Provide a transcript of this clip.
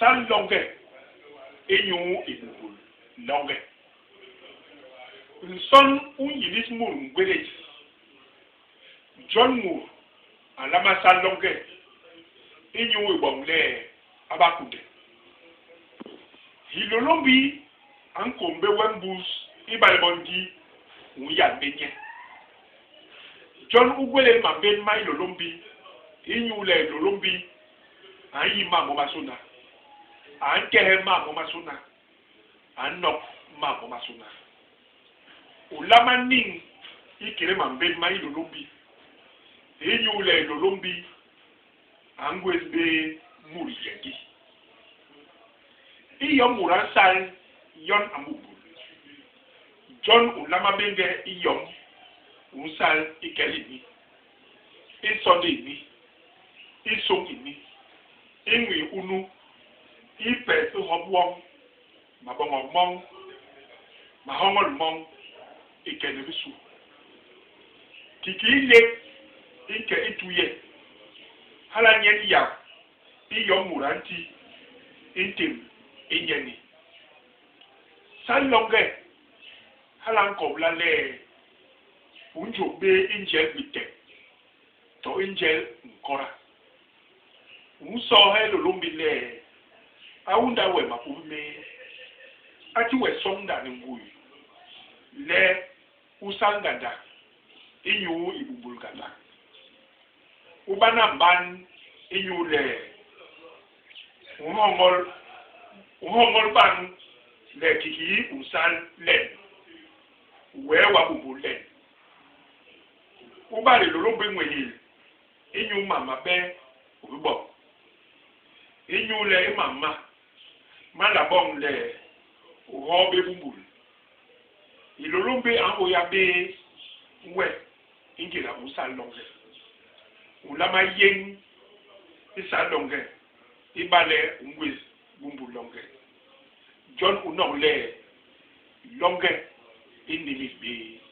Sal loñge inyuu i bumbul loñge. Nson u nyilis mut ngwélés. Jon mut a nlama sal loñge inyuu i boñ le a ba kunde. Hilôlômbi a nkôm bé we mbus ibale bo ndi u nyan bé nye. Jon u gwélél mambén ma Hilôlômbi inyuule Hilôlômbi a nyi mam momasôna, a ntehe mam momasôna, a nnok mam momasôna. U nlama niñ ikédé mambén ma Hilôlômbi inyuule Hilôlômbi a ngwés bé mut yengi. I yom mut a nsal yon a mbumbul. Jon u nlama béñge i yom u nsal i kel ini, i sonde ini, i sôñ ini, i nwii unu, i pes i hop woñ, maboñok moñ, mahoñol moñ i ke ni bisu. Kiki i lék i nke i tuye, hala nyen yak i yom mut a nti i ntémb i nyeni. Sal loñge, hala a nkobla le u njôp bé i njel bitek to i njel nkoda. U nsoohe Hilôlômbi le a unda we mapubi mé, a ti we soñda ni ngui le u sal ngandak inyu i bumbul ngandak. U bana mban inyule u nhoñol u nhoñol bañ le kiki u nsal len, wee w'a bumbul len. U ba le Hilôlômbi nwéhél inyu mam mabe u bi boñ. Inyule i mam ma, ma nla boñ le u hoo bé bumbul. Hilôlômbi a nhôya bé we i ngéda u nsal loñge. U nlama yéñ i sal loñge ibale u ngwés bumbul loñge. Jon u nok le, loñge i nimis bé.